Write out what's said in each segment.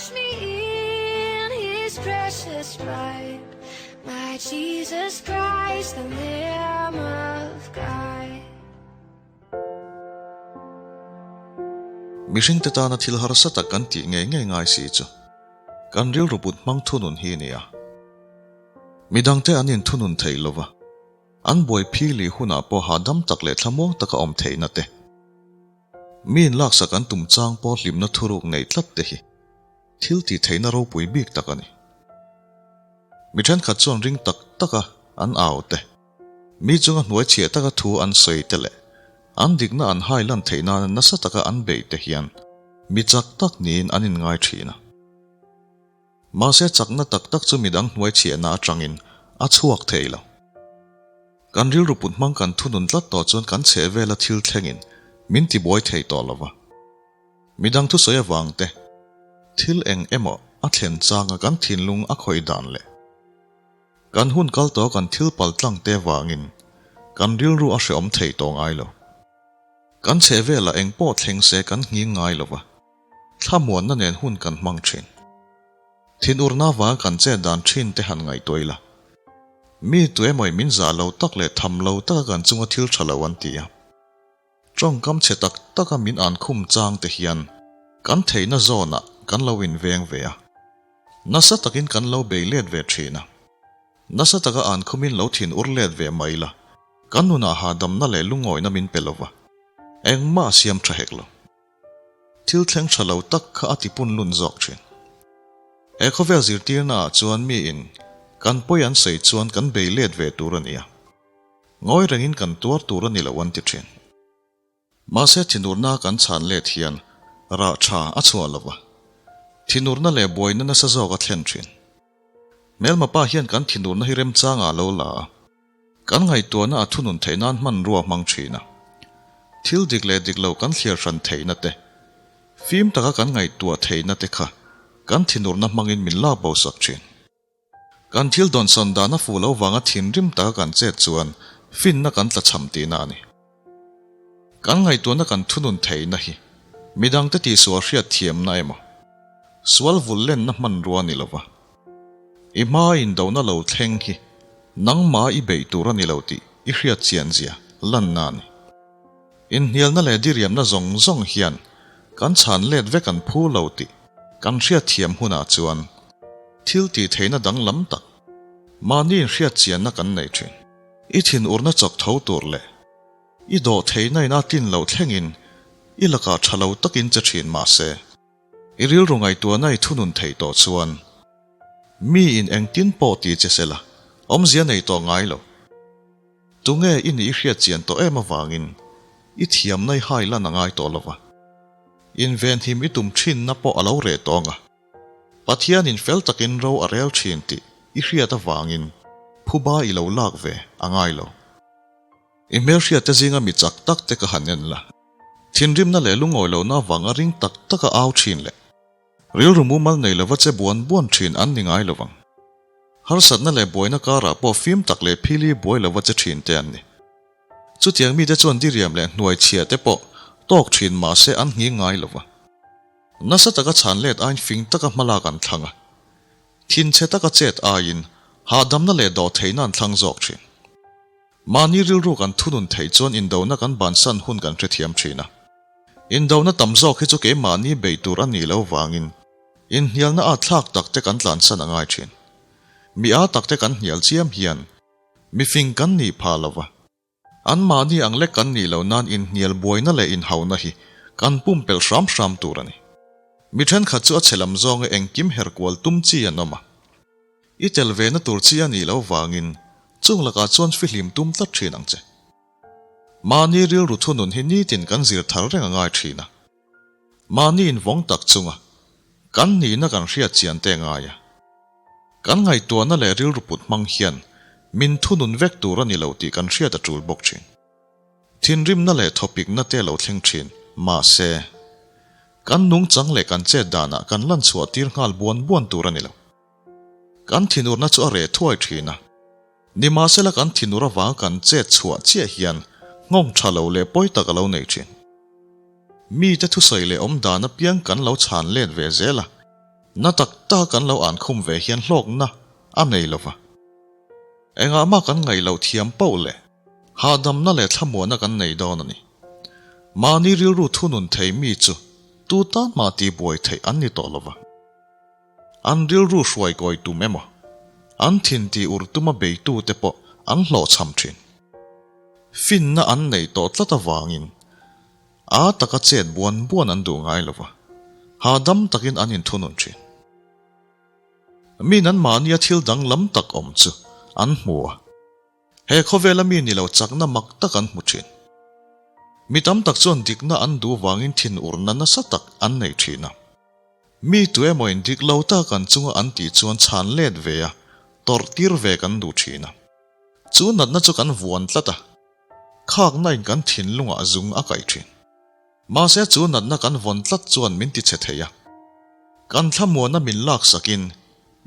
Wash me in his precious blood, my Jesus Christ, the Lamb of God. Mihringte tana thil harsa tak kan tih ngei ngei ngai si chu kan rilru put hmang thunun hi a ni a. Midangte an inthunun thei lova, an buai phili hunah pawh hahdam tak leh thlamuang taka awm theihna te, Mi inlaksak an tum chang pawh hlimna thuruk nei tlat te hi thil tih theihna ropui bik tak a ni. Mi thenkhat chuan ring tak taka an au te, mi chunga hnuai chhiah taka thu an sawi te leh an dikna an hai lan theih nana nasa taka an beih te hian mi chak tak niin an inngai thin a. Mahse chakna tak tak chu midang hnuai chhiahna atangin a chhuak thei lo. Kan rilru put hmang kan thunun tlat tawh chuan kan chheh vela thil thlengin min tibuai thei tawh lo va. Midang thusawi avang te, thil eng emaw a thlen changa kan thinlung a khawih dan leh kan hun kal tawh kan thil pal tlang te vangin kan rilru a hreawm thei tawh ngai lo. Kan chheh velah eng pawh thleng se kan nghing ngai lo va. Thlamuanna nen hun kan hmang thin. Thinurna vanga kan chet dan thin te han ngaihtuah ila. Mi tuemawi min zah lo tak leh tham lo taka kan chunga thil tha lo an ti a. Tawngkam chhe tak taka min an khum chang te hian kan theihna zawnah kan lo inveng ve a. Nasa takin kan lo bei let ve thin a. Nasa taka an khumin lo thin ur let ve mai la, kan nunah hahdamna leh lungawihna min pe lova. Engmah a siam tha hek lo. Thil thleng tha lo tak kha a tipun lun zawk thin. He khawvel zirtirna ah chuan miin kan pawi an sawi chuan kan bei let ve tur a ni a, ngawi rengin kan tuar tur a ni lo an ti thin. Mahse thinurna kan chhan let hian rah tha a chhuah lo va, thinurna leh buaina nasa zawk a thlen thin. Hmelma pa hian kan thinurna hi remchang ah lo la a, Kan ngaihtuahna a thunun theih nan hmanrua hmang thin a. Thil dik leh dik lo kan thliar hran theihna te, fim taka kan ngaihtuah theihna te kha kan thinurna hmangin min lak bo sak thin. Kan thil dawnsawn dan a fuh lo vanga thinrim taka kan chet chuan finna kan tlachham tihna a ni. Kan ngaihtuahna kan thunun theihna hi midangte tihsual hriat thiamna emaw, sual vul lenna hmanrua a ni lova. I hma indona lo thleng hi nangmah i beih tur a ni lo tih i hriat chian zia lanna a ni. Inhnialna leh diriamna zawng zawng hian kan chhan let vek an phu lo tih kan hriat thiam hunah chuan thil tih theihna danglam tak mahni inhriat chianna kan nei thin. I thinurna chawk tho tur leh i dawh theihna in a tlin loh thlengin i lakah tha lo takin che thin mahse i rilru ngaihtuahna i thunun theih tawh chuan mi in engtin pawh ti che sela awmzia nei tawh ngai lo. Tunge i nih i hriat chian tawh em avangin i thiamna i hai lan a ngai tawh lova. Invenhim i tum thinna pawh a lo reh tawh ang a. Pathianin fel takin ro a rel thin tih i hriat avangin phuba i lo lak ve a ngai lo. I hmelhriatte zinga mi chak tak te ka han en la. Thinrimna leh lungawi lohna avanga ring tak taka au thin leh rilru mumal nei lova che buan buan thin an ni ngai lovang. Harsatna leh buaina karah pawh fim tak leh phili buai lova che thin te an ni. Chutiang mite chuan diriam leh hnuaichhia te pawh tawk thin mahse an nghing ngai lova. Nasa taka chhan let aiin fing taka hmalak an thlang a, thinchhe taka chet aiin hahdamna leh dawhtheihna an thlang zawk thin. Mahni rilru kan thunun theih chuan indona kan bansan hun kan hrethiam thin a. Indona tam zawk hi chu keimahni bei tur a nih loh vangin inhnialna at thlak tak te kan tlansan a ngai thin. Mi a tak te kan hnial chiam hian mifing kan nih phah lo va. Anmahni ang lek kan nih loh nan inhnial buaina leh inhauna hi kan pumpelh hram hram tur a ni. Mi thenkhat chu a chhe lam zawnga engkim her kual tum chi an awm a. I tel ve na tur chi a nih loh vangin chung lakah chuan fihlim tum tlat thin ang che. Mahni rilru thunun hi nitin kan zir thar reng a ngai thin a. Mahni invawng tak chunga kan nihna kan hriat chian te ngai a. Kan ngaihtuahna leh rilru put hmang hian min thunun vek tur a ni lo tih kan hriat a tul bawk thin. Thinrimna leh thawpikna te lo thleng thin. Mahse, kan nungchang leh kan chet danah kan lan chhuah tir nghal buan buan tur a ni lo. Kan thinurna chu a reh thuai thin a. Nimahsela kan thinur avanga kan chet chhuah chiah hian nghawng tha lo leh pawi tak a lo nei thin. Mite thusawi leh awm dan apiang kan lo chhan let ve zel a. Na tak tak kan lo an khum ve hian hlawkna a nei lo va. Engah mah kan ngaih loh thiam poh leh hahdamna leh thlamuahna kan nei dawn a ni. Mahni rilru thunun thei mi chu tu tan mah tihbuai theih an ni tawh lo va. An rilru hruai kawi tum emaw, an thin tih ur tuma beitute pawh an hlawhchham thin. Finna an neih tawh tlat avangin a taka chet buan buan an duh ngai lo va, hahdam takin an inthunun thin. Min an mahnia thil danglam tak awm chu an hmu a. He khawvela mi ni lo chakna mak tak an hmu thin. Mi tam tak chuan dikna an duh vangin thinurna nasa tak an nei thin a. Mi tu emawin dik lo tak an chunga an tih chuan chhan let ve a, tawrh tir ve kan duh thin a. Chu natna chu kan vuan tlat a, khakna in kan thinlungah zung a kaih thin. Mahse chu natna kan vawn tlat chuan min ti che thei a. Kan thlamuana min laksakin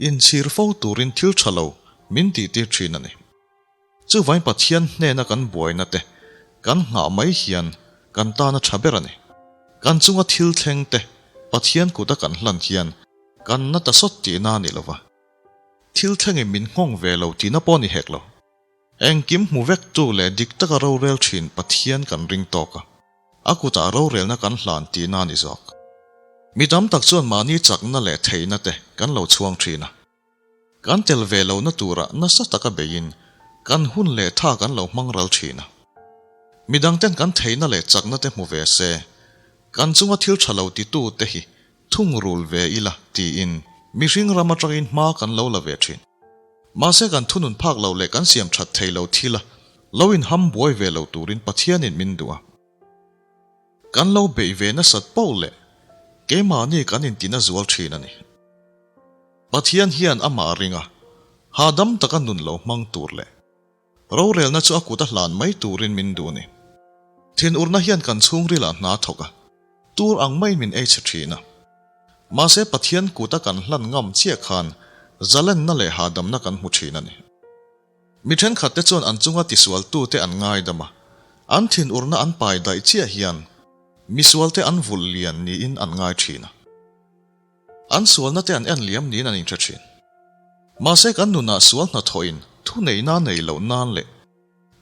inchhir fo turin thil tha lo min tihtir thin a ni. Chuvain Pathian hnena kan buaina te kan nghah mai hian kan tana tha ber a ni. Kan chunga thil thleng te Pathian kuta kan hlan hian kan na ta sawt tihna a ni lova. Thil thlengin min nghawng ve lo tihna pawh a ni hek lo. Engkim hmu vektu leh dik taka rorel thin Pathian kan ring tawk a, a kutah rorelna kan hlan tihna a ni zawk. Mi tam tak chuan mahni chakna leh theihna te kan lo chhuang thin a. Kan tel ve lohna turah nasa taka beiin kan hun leh tha kan lo hmang ral thin a. Mi dangten kan theihna leh chakna te hmu ve se, kan chunga thil tha lo titu te hi thungrul ve ila tiin mihring ram atangin hma kan lo la ve thin. Mahse kan thunun phak lo leh kan siam that thei lo thil a, lo inham buai ve lo turin Pathianin min duh a. Kan lo beih ve nasat poh leh keimahni kan intina zual thin a ni. Pathian hian amah ring a, hahdam taka nun lo hmang tur leh rorelna chu a kut a hlan mai turin min duh a ni. Thinurna hian kan chhungrilah hna thawk a, tur ang maiin min ei chhe thin a. Mahse Pathian kuta kan hlan ngam chiah khan zalenna leh hahdamna kan hmu thin a ni. Mi thenkhatte chuan an chunga tisualtute an ngaidam a, an thinurna an pai daih chiah hian misualte an vulh lian niin an ngai thin a. An sualnate an en liam niin an inhre thin. Mahse kan nunah sual hnathawhin thuneihna nei loh nan leh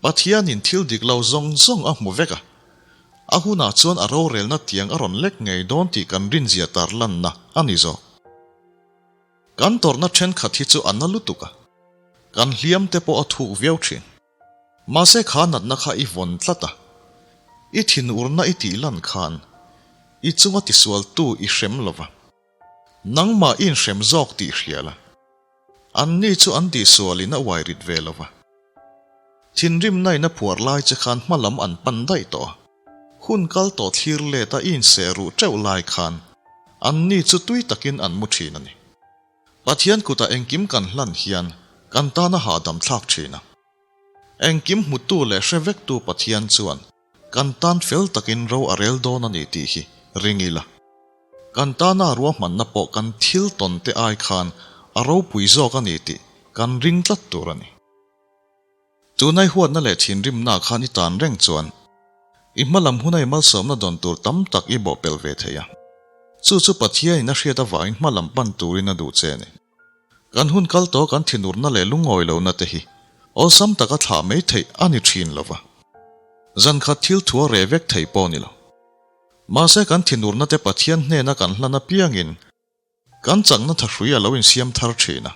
Pathianin thil dik lo zawng zawng a hmu vek a, a hunah chuan a rorelna tiang a rawn lek ngei dawn tih kan rinzia tarlanna a ni zawk. Kan tawrhna thenkhat hi chu a na lutuk a, kan hliam te pawh a thuk viau thin. Mahse kha natna kha i vawn tlat a, i thinurna i tih lan khan i chunga tisualtu i hrem lo va, nangmah i inhrem zawk tih hria la, anni chu an tihsualin a uai rit ve lo va. Thinrimna in a phuar lai che khan hma lam an pan daih tawh a, hun kal tawh thlir let a i inseh ruh teuh lai khan anni chu tui takin an mu thin a ni. Pathian kutah engkim kan hlan hian kan tan a hahdam thlak thin a. Engkim hmutu leh hre vektu Pathian chuan kan tan fel takin ro a rel dawn a ni tih hi ring ila. Kan tana ruahmanna pawh kan thil tawn te ai khan a ropui zawk a ni tih kan ring tlat tur a ni. Tunai huatna leh thinrimna khan i tan reng chuan i hmalam huna i malsawmna dawn tur tam tak i bawhpelh ve thei a. Chu chu Pathianin a hriat avangin hmalam pan turin a duh che a ni. Kan hun kal tawh kan thinurna leh lungawi lohna te hi awlsam taka thlah mai theih a ni thin lo va. Zankhat thil thu a reh vek thei pawh a ni lo. Mahse kan thinurna te Pathian hnena kan hlan apiangin Kan chakna thahrui a lo insiam thar thin a.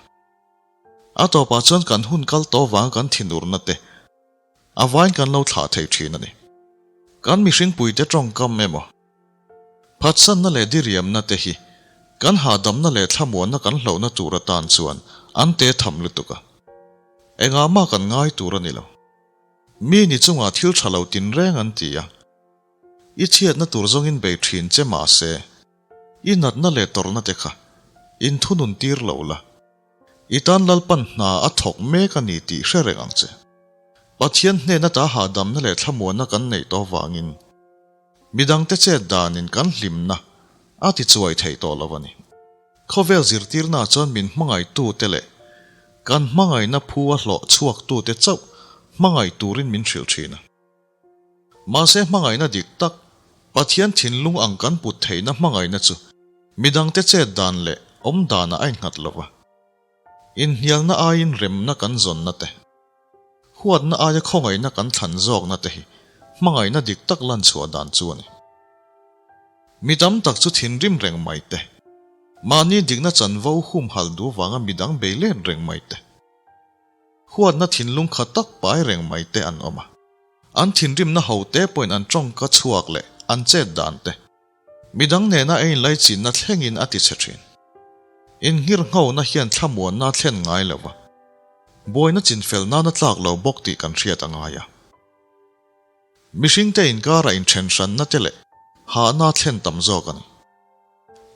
A tawpah chuan kan hun kal tawh vanga kan thinurna te a vain kan lo thlah thei thin a ni. Kan mihringpuite tawngkam emaw, phatsanna leh diriamna te hi kan hahdamna leh thlamuanna kan hlauhna tur atan chuan an te tham lutuk a. Engah mah kan ngai tur a ni lo. Mi ni chungah thil tha lo tinreng an ti a. I chhiatna tur zawngin bei thin che mahse, I natna leh tawrhna te kha inthunun tir lo la, i tan Lalpan hna a thawk mek a ni tih hre reng ang che. Pathian hnena ta hahdamna leh thlamuanna kan neih tawh vangin midangte chet danin kan hlimna a tichuai thei tawh lo a ni. Khawvel zirtirna chuan min hmangaihtute leh kan hmangaihna phu a hlawh chhuaktute chauh hmangaih turin min hrilh thin a. Mahse hmangaihna dik tak, Pathian thinlung ang kan put theihna hmangaihna chu midangte chet dan leh awm danah a innghat lo va. Inhnialna aiin remna kan zawnna te, huatna aia khawngaihna kan thlan zawkna te hi hmangaihna dik tak lan chhuah dan chu a ni. Mi tam tak chu thinrim reng mai te, mahni dikna chanvo humhalh duh vanga midang bei let reng mai te, Huatna thinlung kha tak pai reng mai te an awm a. An thinrimna ho te pawhin an tawngka chhuak leh an chet dan te, midang nena a inlaichinna thlengin a ti chhe thin. Innghirnghona hian thlamuanna a thlen ngai lo va, buaina chinfel nana tlak lo bawk tih kan hriat a ngai a. Mihringte inkara inthen hranna te leh hahna a thlen tam zawk a ni.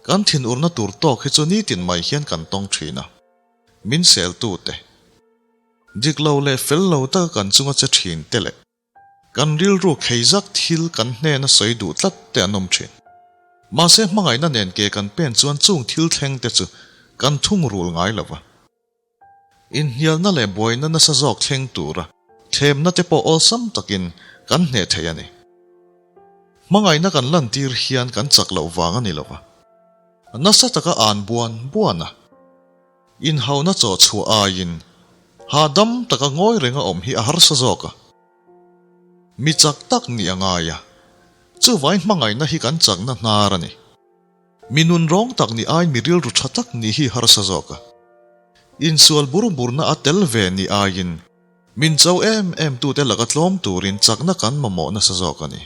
Kan thinurna tur tawk hi chu nitin mai hian kan tawng thin a. Min seltu te, dik lo leh fel lo taka kan chunga che thin te leh kan rilru khei zak thil kan hnena sawi duh tlat te an awm thin. Mahse hmangaihna nen ke kan pen chuan chung thil thleng te chu kan thungrul ngai lo va. Inhnialna leh buaina nasa zawk thleng tura thlemna te pawh awlsam takin kan hneh thei a ni. Hmangaihna kan lantir hian kan chak loh vang a ni lo va. Nasa taka an buan buan a. Inhauna chaw chhuah aiin hahdam taka ngawi renga awm hi a harsa zawk a. Mi chak tak nih a ngai a, chuvai hmangaihna hi kan chakna hnar a ni. Mi nun rawng tak nih aiin mi rilru tha tak nih hi harsa zawk a. Insual bur burna a tel ve nih aiin min cho em em tute laka tlawm turin chakna kan mamawh nasa zawk a ni.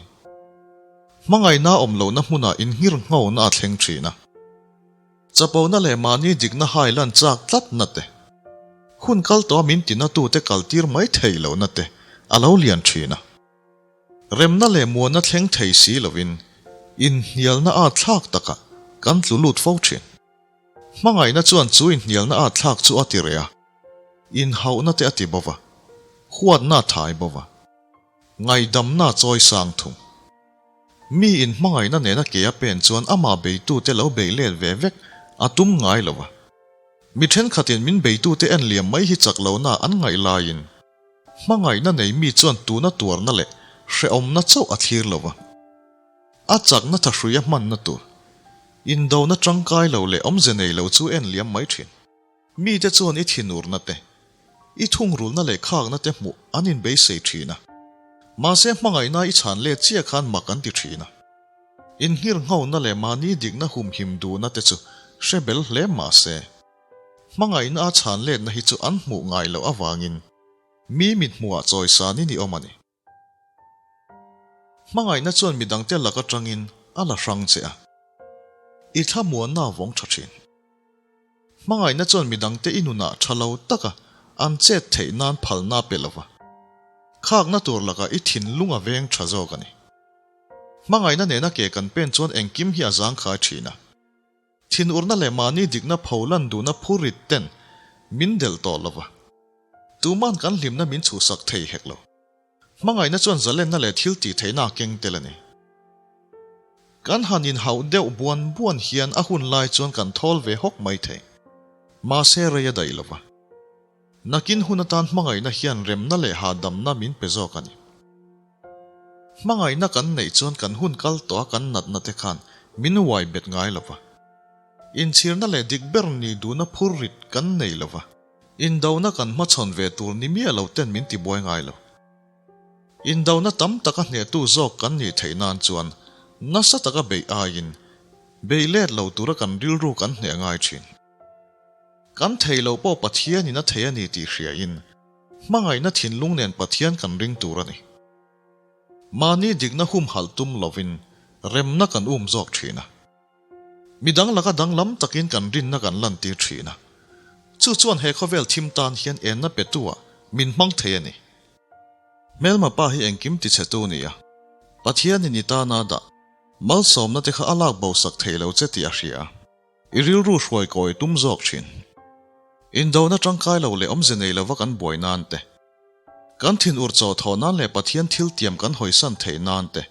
Hmangaihna awm lohna hmunah inngirnghona a thleng thin a. Chapona leh mahni dikna hai lan chak tlatna te, hun kal tawha min tinatute kaltir mai thei lohna te a lo lian thin a. Remna leh muanna thleng thei si lovin inhnialna at thlak takah kan tlu lut fo thin. Hmangaihna chuan chu inhnialna at thlak chu a ti reh a, inhauhna te a ti bo va, huatna a thai bo va, ngaihdamna a chawi sang thung. Mi in hmangaihna nena ke a pen chuan amah beitute lo beih let ve vek a tum ngai lo a. Mi thenkhatin min beitute en liam mai hi chak lohna an ngaih laiin hmangaihna nei mi chuan tuna tuarna leh hrehawmna chauh a thlir lo a. A chakna thahrui a hmanna tur, indona tangkai lo leh awmze nei lo chu en liam mai thin. Mite chuan i thinurna te, i thungrulna leh khakna te hmuh an inbeisei thin a. Mahse hmangaihna i chhan let chiah khan mak an ti thin a. Inngirnghona leh mahni dikna humhim duhna te chu hre bel hle mahse, hmangaihna a chhan letna hi chu an hmuh ngai loh avangin mi mithmuhah chawisan in i awm a ni. Hmangaihna chuan midangte lak atangin a la hrang che a, i thlamuanna a vawng tha thin. Hmangaihna chuan midangte i nunah tha lo taka an chet theih nan phalna a pe lo va, khakna tur lakah i thinlung a veng tha zawk a ni. Hmangaihna nena ke kan pen chuan engkim hi a zangkhai thin a. Thinurna leh mahni dikna pho lan duhna phurit ten min delh tawh lo va, tuman kan hlimna min chhuhsak thei hek lo. Hmangaihna chuan zalenna leh thil tih theihna a keng tel a ni. Kan han inhauh deuh buan buan hian a hun lai chuan kan thawl ve hawk mai thei. Mahse rei a daih lo va. Nakin hun atan hmangaihna hian remna leh hahdamna min pe zawk a ni. Hmangaihna kan neih chuan kan hun kal tawh a kan natna te khan min uai bet ngai lo va. Inchhirna leh dik ber ni duhna phur rit kan nei lo va. Indona kan hmachhawn ve tur ni miah lo ten min tibuai ngai lo. Indona tam taka hnehtu zawk kan nih theih nan chuan nasa taka beih aiin beih let lo tura kan rilru kan hneh ngai thin. Kan thei lo pawh Pathianin a thei a ni tih hriain hmangaihna thinlung nen Pathian kan ring tur a ni. Mahni dikna humhalh tum lovin remna kan um zawk thin a. Midang laka danglam takin kan rinna kan lantir thin a, chu chuan he khawvel thim tan hian enna petu-ah min hmang thei a ni. Hmelma pa hi engkim tichhetu a ni a, Pathianin i tana dah malsawmna te kha a lak bo sak thei lo che tih a hria a, i rilru hruai kawi tum zawk thin. Indona tangkai lo leh awmze nei lova kan buai nan te, Kan thinur chaw thawh nan leh Pathian thil tiam kan hawisan theih nan te,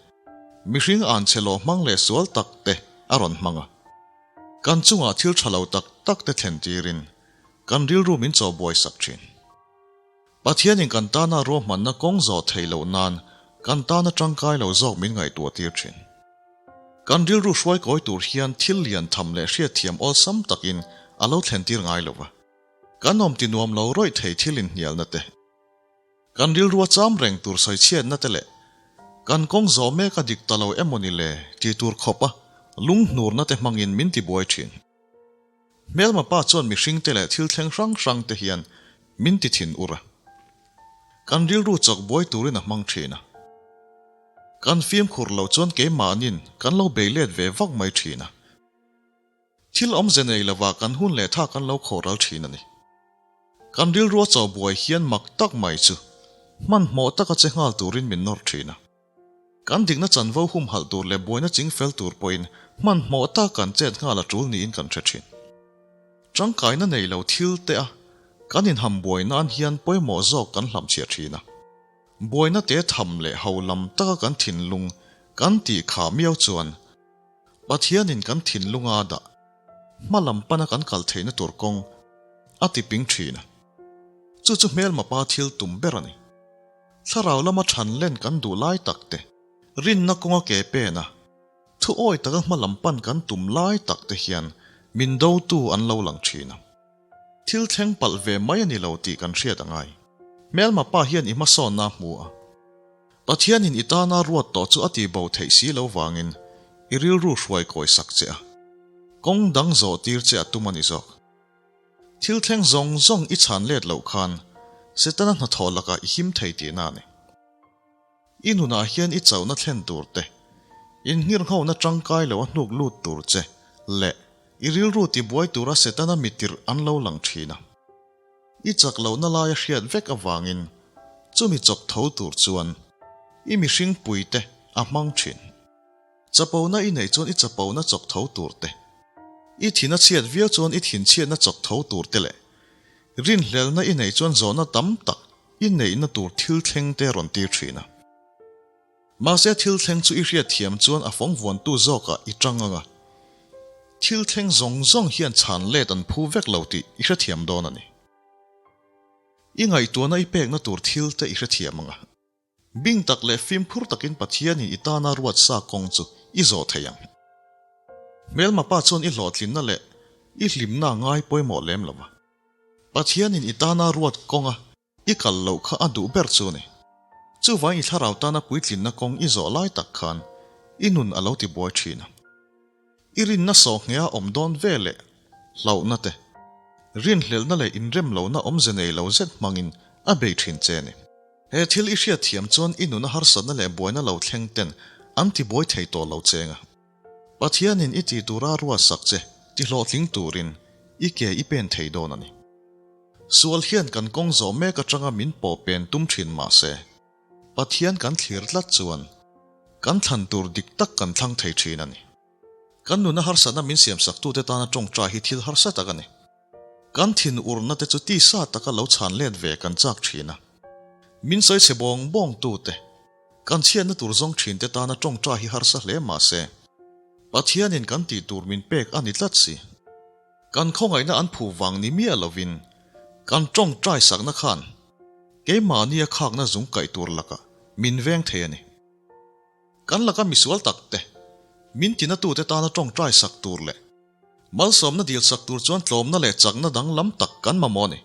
mihring anchhe lawh hmang leh sual tak te a rawn hmang a. Kan chungah thil tha lo tak tak te thlen tirin kan rilru min chaw buai sak thin. Pathianin kan tana ruahmanna kawng zawh theih loh nan kan tana tangkai lo zawk min ngaihtuah tir thin. Kan rilru hruai kawi tur hian thil lian tham leh hriatthiam awlsam takin a lo thlentir ngai lo va. Kan awm ti nuam lo rawih thei thil inhnialna te, kan rilrua cham reng tur sawichhiatna te leh kan kawng zawh mek a dik ta lo emaw ni le ti tur khawpa lunghnurna te hmangin min tibuai thin. Hmelma pa chuan mihringte leh thil thleng hrang hrang te hian min ti thin ur a. Kan rilru chawk buai turin a hmang thin a. Kan fimkhur lo chuan keimahnin kan lo bei let ve vak mai thin a. Thil awmze nei lovah kan hun leh tha kan lo khawhral thin a ni. Kan rilrua chaw buai hian mak tak mai chu hmanhmawh taka che nghal turin min nawr thin a. Kan dikna chanvo humhalh tur leh buaina chingfel tur pawhin hmanhmawh tak kan chet nghal a tul niin kan hre thin. Tangkaina nei lo thil te a kan inham buai nan hian pawimawh zawk kan hlamchhiah thin a. Buaina te tham leh ho lam taka kan thinlung kan tih kha miau chuan Pathianin kan thinlunga a dah hma lam pana kan kal theihna tur kawng a ti ping thin a. Chu chu hmelma pa thil tum ber a ni. Thlarau lama than len kan duh lai tak te, rinna kawnga ke pen a, thu awi taka hma lam pan kan tum lai tak te hian min dotu an lo lang thin a. Thil thleng palh ve mai a ni lo tih kan hriat a ngai. Hmelma pa hian i hmasawnna a hmu a. Pathianin i tana ruat tawh chu a ti bo theih si lo vangin i rilru hruai kawi sak che a, kawng dang zawh tir che a tum a ni zawk. Thil thleng zawng zawng i chhan let loh khan Setana hnathawh lakah i him thei tihna a ni. I nunah hian i chauhna thlen tur te, inngirnghona tangkai lo a hnuk lut tur che leh i rilru tibuai tura Setana mitirh an lo lang thin a. I chak lohna laia hriat vek avangin chumi chawk tho tur chuan i mihring puite a hmang thin. Chapona i neih chuan i chapona chawk tho tur te, i thin a chhiat viau chuan i thinchhiatna chawk tho tur te leh rinhlelna i neih chuan zawhna tam tak i neihna tur thil thleng te rawn tir thin a. Mahse thil thleng chu i hriatthiam chuan a fawng vuantu zawkah i tang ang a, thil thleng zawng zawng hian chhan let an phu vek lo tih i hrethiam dawn a ni. I ngaihtuahna i pekna tur thil te i hrethiam ang a. Bing tak leh fimkhur takin Pathianin i tana ruat sa kawng chu i zawh thei ang. Hmelma pa chuan i hlawhtlinna leh i hlimna ngai pawimawh lem lo va. Pathianin i tana ruat kawnga I kal loh kha a duh ber chu ni. Chuvang i thlarau tana puitlinna kawng i zawh lai tak khan i nun a lo ti buai thin a. I rinna sawhngheh a awm dawn ve leh hlauhna te, rinhlelhna leh inremlohna awmze nei lo zet hmangin a bei thin che ni. He thil i hriatthiam chuan i nuna harsatna leh buaina lo thleng ten an ti buai thei tawh lo cheng a. Pathianin i tih tura ruatsak che ti hlawhtling turin i ke i pen thei dawn a ni. Sual hian kan kawng zawh mek atanga min pawh pen tum thin mah se, Pathian kan thlir tlat chuan kan thlan tur dik tak kan thlang thei thin a ni. Kan nuna harsatna min siamsaktute tana tawngtai hi thil harsa tak a ni. Kan thin urna te chu tisa taka lo chhan let ve kan chak thin a. Min sawi chhe bawng bawng tute, kan chhiatna tur zawng thin te tana tawngtai hi harsa hle mah se, Pathianin kan tih tur min pek a ni tlat si. Kan khawngaihna an phu vang ni miah lovin kan tawngtai sakna khan keimahnia khakna zung kaih tur lakah min veng thei a ni. Kan laka misual tak te, min tinatute tana tawngtai sak tur leh malsawmna dil sak tur chuan tlawmna leh chakna danglam tak kan mamawh a ni.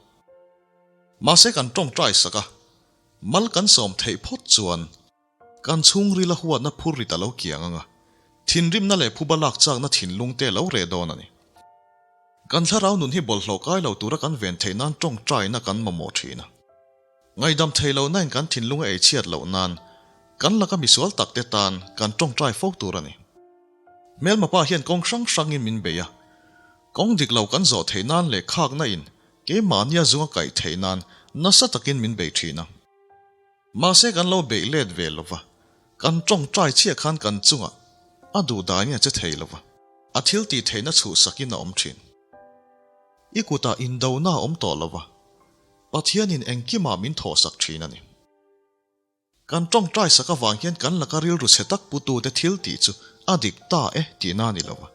Mahse kan tawngtai sak a, mal kan sawm theih phawt chuan Kan chhungrila huatna phur rit a lo kiang ang a, thinrimna leh phuba lak chakna thinlung te lo reh dawn a ni. Kan thlarau nun hi bawlhhlawh kai lo tura kan ven theih nan tawngtaina kan mamawh thin a. Ngaihdam thei lo nain kan thinlung a ei chhiat loh nan kan laka misual tak te tan kan tawngtai fo tur a ni. Hmelma pa hian kawng hrang hrangin min bei a, kawng dik lo kan zawh theih nan leh khakna in keimahnia zunga kaih theih nan nasa takin min bei thin a. Mahse kan lo beih let ve lo va, kan tawngtai chiah khan kan chungah a duh dahin a che thei lo va, a thil tih theihna chhuhsakin a awm thin. I kutah indona a awm tawh lo va, Pathianin engkimah min thawhsak thin a ni. Kan tawngtai sak avang hian kan laka rilru chhe tak putute thil tih chu a dik ta e tihna a ni lo va.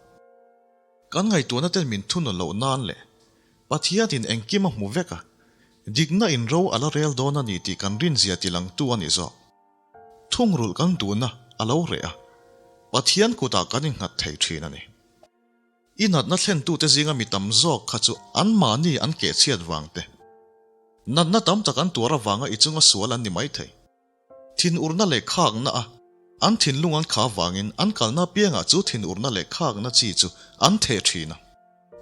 Kan ngaihtuahna ten min thun a loh nan leh Pathianin engkim a hmu vek a, dikna in ro a la rel dawn a ni tih kan rinzia tilangtu a ni zawk. Thungrulh kan duhna a lo reh a, Pathian kutah kan innghat thei thin a ni. I natna thlentute zinga mi tam zawk kha chu anmahni an kehchhiat vang te, natna tam tak an tuar avanga i chunga sual an ni maithei. Thinurna leh khakna a an thinlung an kha vangin an kalna apiangah chu thinurna leh khakna chi chu an theh thin a.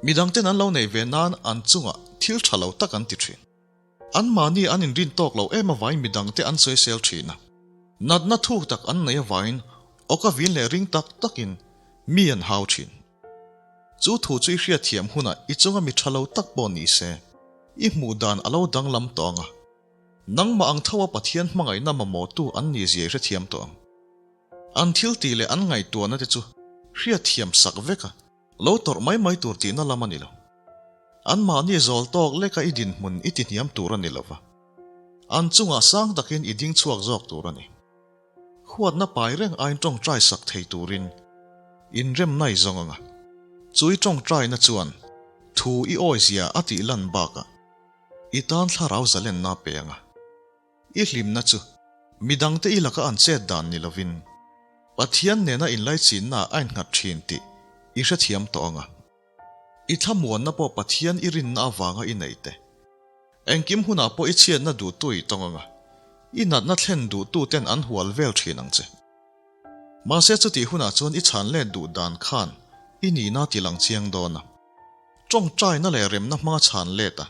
Midangten an lo nei ve nan an chungah thil tha lo tak an ti thin. Anmahni an inrin tawk lo em avangin midangte an sawisel thin a. Natna thuk tak an nei avangin awka vin leh ring tak takin mi an hau thin. Chu thu chu i hriatthiam hunah i chunga mi tha lo tak pawh ni se, i hmuh dan a lo danglam tawh ang a. Nangmah ang tho a Pathian hmangaihna mamawhtu an ni zia i hrethiam tawh ang. An thil tih leh an ngaihtuahna te chu hriatthiam sak vek a, lo tawrh mai mai tur tihna lam a ni lo. Anmahni zawl tawk leka i dinhmun i tihniam tur a ni lo va, an chungah sang takin i ding chhuak zawk tur a ni. Huatna pai reng aiin tawngtai sak thei turin inremna i zawng ang a, chu i tawngtaina chuan thu i awizia a tih lan bakah i tan thlarau zalenna a pe ang a. I hlimna chu midangte i laka an chet dan ni lovin Pathian nena inlaichinna a innghat thin tih i hrethiam tawh ang a. I thlamuanna pawh Pathian i rinna avanga i nei te. Engkim hunah pawh i chhiatna duhtu i tawng ang a, i natna thlen duhtuten an hual vel thin ang che. Mahse chutih hunah chuan i chhan let duh dan khan i nihna ti lang chiang dawn a. Tawngtaina leh remna hmanga chhan let a,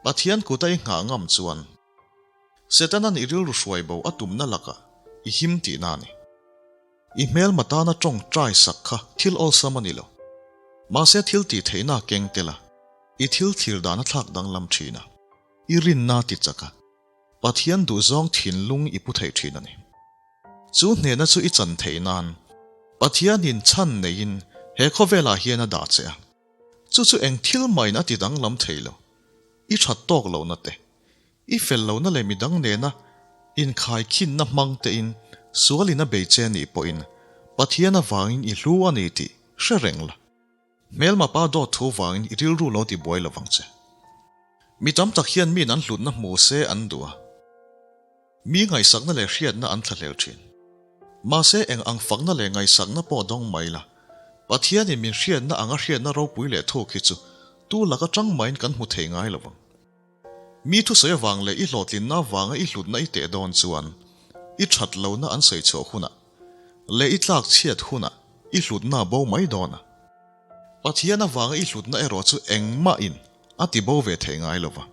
Pathian kuta i nghah ngam chuan Setana'n i rilru hruai bo a tumna lakah i him tihna a ni. I hmelma tana tawngtai sak kha thil awlsam a ni lo. Mahse thil tih theihna a keng tel a, i thil thlir dan a thlak danglam thin a, i rinna a ti chak a, Pathian duhzawng thinlung i pu thei thin a ni. Chu hnehna chu i chan theih nan Pathianin chhan neiin he khawvelah hian a dah che a, chu chu eng thil mahin a ti danglam thei lo. I that tawk lohna te, i fel lohna leh midang nena inkhaikhinna hmang tein sualin a bei che nih pawhin Pathian avangin i hlu a ni tih hre reng la. Hmelma pa dawt thu vangin i rilru lo ti buai lo vang che. Mi tam tak hian miin an hlutna hmu se an duh a. Mi ngaihsakna leh hriatna an thlahlel thin. Mahse eng ang fakna leh ngaihsakna pawh dawng mai la, Pathianin min hriatna anga hriatna ropui leh thuk hi chu tu lak atang mahin kan hmu thei ngai lo vang. Mi thusawi avang leh i hlawhtlinna avanga i hlutna i teh dawn chuan i that lohna an sawi chhuah hunah leh i tlak chhiat hunah i hlutna a bo mai dawn a. Pathian avanga i hlutna erawh chu engmahin a ti bo ve thei ngai lo va.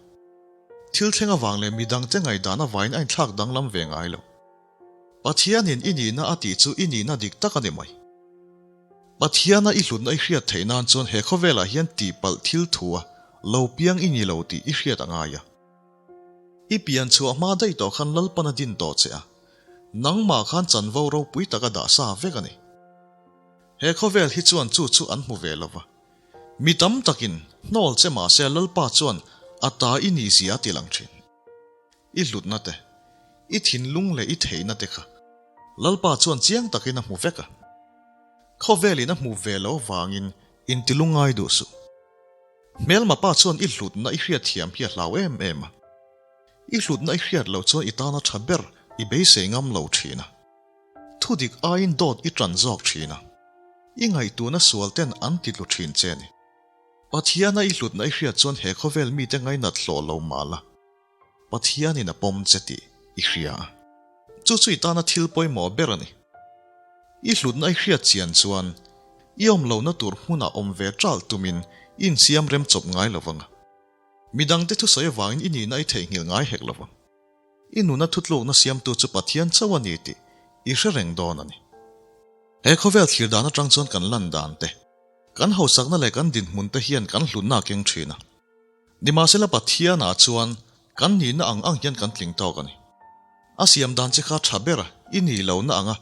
Thil thleng avang leh midangte ngaihdan avain a inthlak danglam ve ngai lo. Pathianin i nihna a tih chu i nihna dik tak a ni mai. Pathiana i hlutna i hriat theih nan chuan he khawvelah hian tihpalh thil thua lo piang i ni lo tih i hriat a ngai a. I pian chhuah hma daih tawh khan Lalpan a din tawh che a, nangmah khan chanvo ropui tak a dah sa vek a ni. He khawvel hi chuan chu chu an hmu ve lo va. Mi tam takin hnawl che mahse Lalpa chuan a ta i ni zia a ti lang thin. I hlutna te, i thinlung leh i theihna te kha Lalpa chuan chiang takin a hmu vek a. Khawvelin a hmu ve lo vangin intilung ngai duh suh. Hmelma pa chuan i hlutna i hriatthiam hi a hlau em em a. I hlutna i hriat loh chuan i tana tha ber i beisei ngam lo thin a. Thudik aiin dawt i tan zawk thin a. I ngaihtuahna sual ten an titlu thin che ni. Pathiana i hlutna i hriat chuan he khawvel mite ngainat hlawh lo mah la. Pathianin a pawm che tih i hria a, chu chu i tana thil pawimawh ber a ni. I hlutna i hriat chian chuan i awm lohna tur hmunah awm ve ṭalh tumin i insiam rem chawp ngai lo vang a. Midangte thusawi avangin i nihna i theihnghilh ngai hek lo vang. I nuna thutlukna siamtu chu Pathian chauh a ni tih i hre reng dawn a ni. He khawvel thlir dan aṭang chuan kan lan dan te, kan hausakna leh kan dinhmun te hian kan hlutna a keng ṭhin a. Nimahsela Pathianah chuan kan nihna ang ang hian kan tling tawk a ni. A siam dan che kha tha ber i nih lohna anga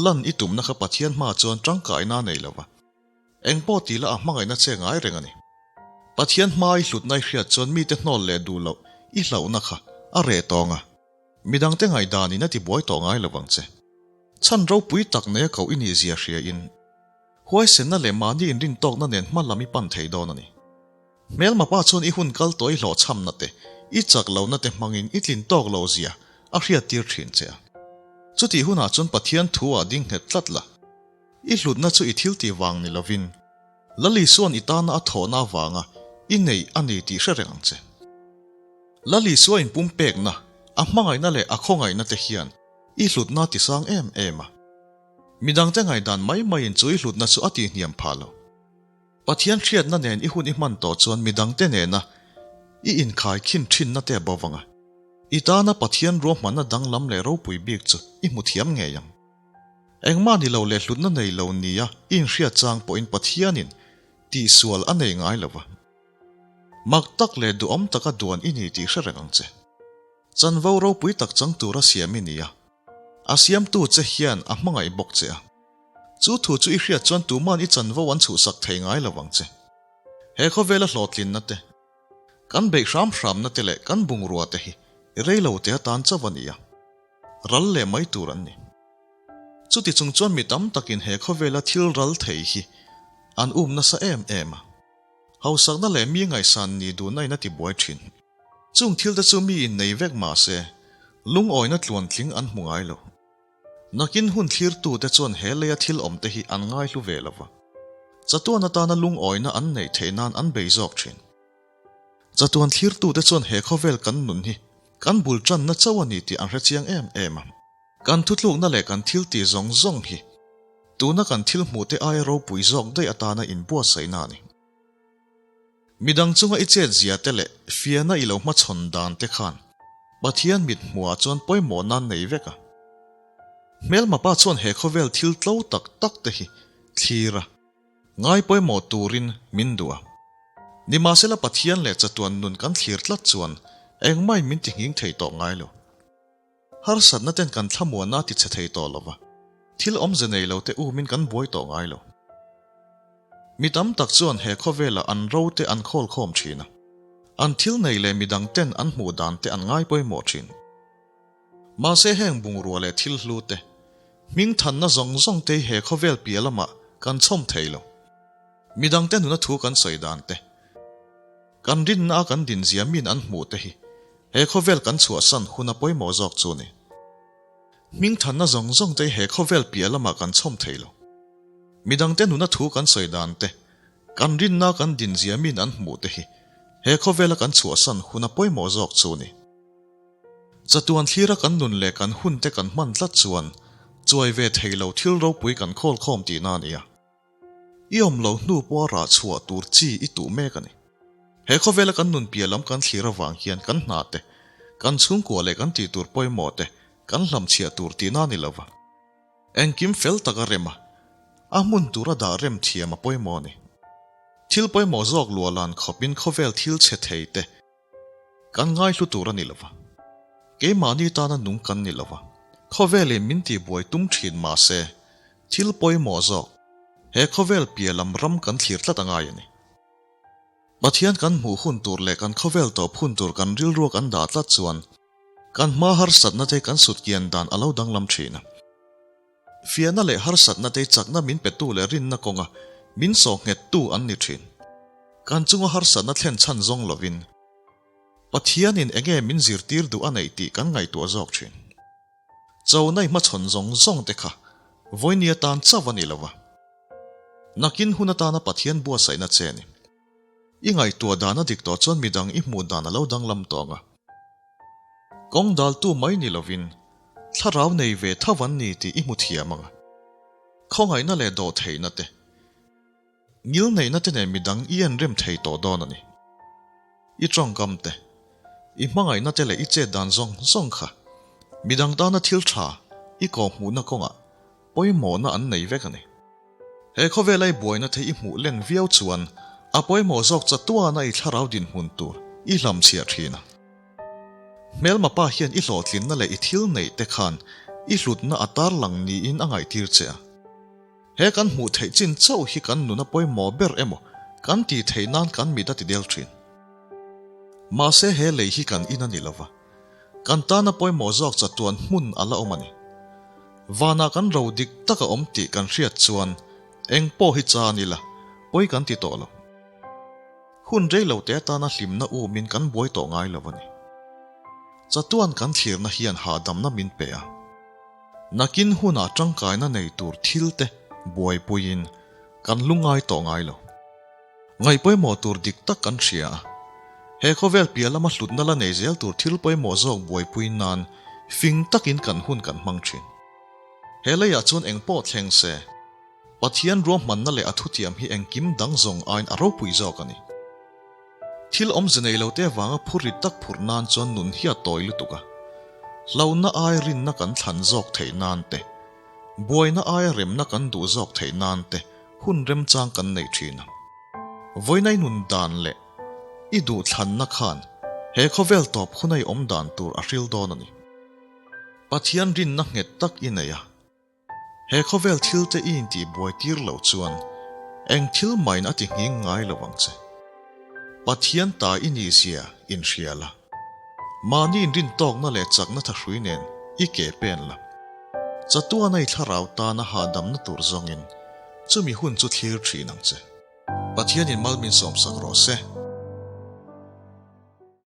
lan i tumna kha Pathian hmaah chuan tangkaina a nei lo va. Eng pawh tih lah a hmangaihna che ngai reng a ni. Pathian hmaa i hlutna i hriat chuan mite hnawl leh duh loh i hlauhna kha a reh tawng a. Midangte ngaihdanin a tibuai tawh ngai lo vang che. Chhan ropui tak nei a koh i nih zia hriain huaisenna leh mahni inrintawkna nen hma lam i pan thei dawn a ni. Hmelma pa chuan i hun kal tawh i hlawhchhamna te, i chak lohna te hmangin i tlin tawk lo zia a hriattir thin che a. Chutih hunah chuan Pathian thu ah ding nghet tlat la. I hlutna chu i thil tih vang ni lovin. Lal Isua'n i tana a thawhna avanga i nei a ni tih hre reng ang che. Lal Isua inpumpekna, a hmangaihna leh a khawngaihna te hian i hlutna a tisang em em a. Midangte ngaihdan mai maiin chu i hlutna chu a tihhniam phah lo. Pathian hriatna nen i hun i hman tawh chuan midangte nena i inkhai khin thinna te a bo vang a. I tana Pathian ruahmanna danglam leh ropui bik chu i hmu thiam ngei ang. Engmah ni lo leh hlutna nei lo nia i inhriat chang pawhin Pathianin tihsual a nei ngai lo va. Mak tak leh duhawm taka duan i ni tih hre reng ang che. Chanvo ropui tak chang tura siam i ni a, a siamtu che hian a hmangaih bawk che a. Chu thu chu i hriat chuan tuman i chanvo an chhuhsak thei ngai lo vang che. He khawvela hlawhtlinna te, kan beih hram hramna te leh kan bungrua te hi rei lo te atan chauh a ni a, ral leh mai tur an ni. Chuti chung chuan mi tam takin he khawvela thil ral thei hi an um nasa em em a. Hausakna leh mi ngaihsan ni duhna in a ti buai thin. Chung thil te chu mi in nei vek mah se, lungawina tluantling an hmu ngai lo. Nakin hun thlirtute chuan he leia thil awmte hi an ngaihlu ve lo va, chatuan atana lungawina an neih theih nan an bei zawk thin. Chatuan thlirtute chuan he khawvel kan nun hi kan bul tanna chauh a ni tih an hre chiang em em a. Kan thutlukna leh kan thil tih zawng zawng hi tuna kan thil hmuhte aia ropui zawk daih atana inbuatsaihna a ni. Midang chunga i chet zia te leh fiahna i lo hmachhawn dan te khan Pathian mit hmuhah chuan pawimawh nan nei vek a. Hmelma pa chuan he khawvel thil tlo tak tak te hi thlir a, ngai pawimawh turin min duh a. Nimahsela Pathian leh chatuan nun kan thlir tlat chuan engmah in min ti nghing thei tawh ngai lo. Harsatna ten kan thlamuanna a ti chhe thei tawh lo va, thil awmze nei lo te umin kan buai tawh ngai lo. Mi tam tak chuan he khawvelah an ro te an khawl khawm thin a, an thil nei leh midang ten an hmuh dan te an ngai pawimawh thin. Mahse heng bungrua leh thil hlu te, hming thanna zawng zawng te hi he khawvel piah lamah kan chhawm thei lo. Midang te nuna thu kan sawi dan te, kan rinna a kan dinzia min an hmuh te hi he khawvel kan chhuahsan hun a pawimawh zawk chu ni. Hming thanna zawng zawng te hi he khawvel piah lamah kan chhawm thei lo. Midang te nuna thu kan sawi dan te, kan rinna a kan dinzia min an hmuh te hi he khawvela kan chhuahsan hun a pawimawh zawk chu ni. Chatuan thlira kan nun leh kan hun te kan hman tlat chuan chuai ve thei lo thil ropui kan khawl khawm tihna a ni a. I awm lo hnu pawha rah chhuah tur chi i tuh mek a ni. He khawvela kan nun piah lam kan thlir avang hian kan hna te, kan chhungkua leh kan tih tur pawimawh te kan hlamchhiah tur tihna a ni lo va. Engkim fel taka rem a, a hmun tura dah rem thiam a pawimawh a ni. Thil pawimawh zawk luahlan khawpin khawvel thil chhe thei te kan ngaihlu tur a ni lo va. Keimahni tana nung kan ni lo va, khawvelin min tihbuai tum thin mah se, thil pawimawh zawk, he khawvel piah lam ram kan thlir tlat a ngai a ni. Pathian kan hmuh hun tur leh kan khawvel tawp hun tur kan rilruak an dah tlat chuan kan hma harsatna te kan sutkian dan a lo danglam thin a. Fiahna leh harsatna te chakna min petu leh rinna kawnga min sawh nghettu an ni thin. Kan chunga harsatna thlen chhan zawng lovin Pathianin enge min zirtir duh a neih tih kan ngaihtuah zawk thin. Chona i hmachhawn zawng zawng te kha vawiini atan chauh a ni lo va. Nakin hun atana Pathian buatsaihna che a ni. I ngaihtuah dan a dik tawh chuan midang i hmuh dan a lo danglam tawh ang a. Kawng daltu mai ni lovin thlarau nei ve tho an ni tih i hmu thiam ang a. Khawngaihna leh dawhtheihna te, ngilneihna te nen midang i en rem thei tawh dawn a ni. I tawngkam te, i hmangaihna te leh i chet dan zawng zawng kha midang tana thil tha i kawhhmuhna kawngah pawimawhna an nei vek a ni. He khawvela i buaina the i hmuh len viau chuan a pawimawh zawk chatuana i thlarau dinhmun tur i hlamchhiah thin a. Hmelma pa hian i hlawhtlinna leh i thil neih te khan i hlutna a tarlang niin a ngaihtir che a. He kan hmuh theih chin chauh hi kan nuna pawimawh ber emaw kan tih theih nan kan mit a ti del thin. Mahse he lei hi kan in a ni lova, kan tana pawimawh zawk chatuan hmun a la awm a ni. Vanah kan ro dik tak a awm tih kan hriat chuan eng pawh hi chan ila pawi kan ti tawh lo. Hun rei lo te atana hlimna umin kan buai tawh ngai lo a ni. Chatuan kan thlirna hian hahdamna min pe a. Nakin hunah tangkaina nei tur thil te buaipuiin kan lungngai tawh ngai lo. Ngaih pawimawh tur dik tak kan hria a. He khawvel piah lama hlutna la nei zel tur thil pawimawh zawk buaipui nan fing takin kan hun kan hmang thin. He leiah chuan eng pawh thleng se, Pathian ruahmanna leh a thutiam hi engkim dang zawng aiin a ropui zawk a ni. Thil awmze nei lo te avanga phur rit tak phurh nan chuan nun hi a tawi lutuk a. Hlauhna ai rinna kan thlan zawk theih nan te, buaina aia remna kan duh zawk theih nan te hun remchang kan neih thin a. Vawiinai nun dan leh i duh thlanna khan he khawvel tawp huna i awm dan tur a hril dawn a ni. Pathian rinna nghet tak i nei a. He khawvel thil te i intih buai tir loh chuan eng thil mahin a ti nghing ngai lo ang che. Pathian ta i nih zia inhria la. Mahni inrintawkna leh chakna thahrui nen i ke pen la. Chatuana i thlarau tana hahdamna tur zawngin chumi hun chu thlir thin ang che. Pathianin mal min sawmsak rawh se.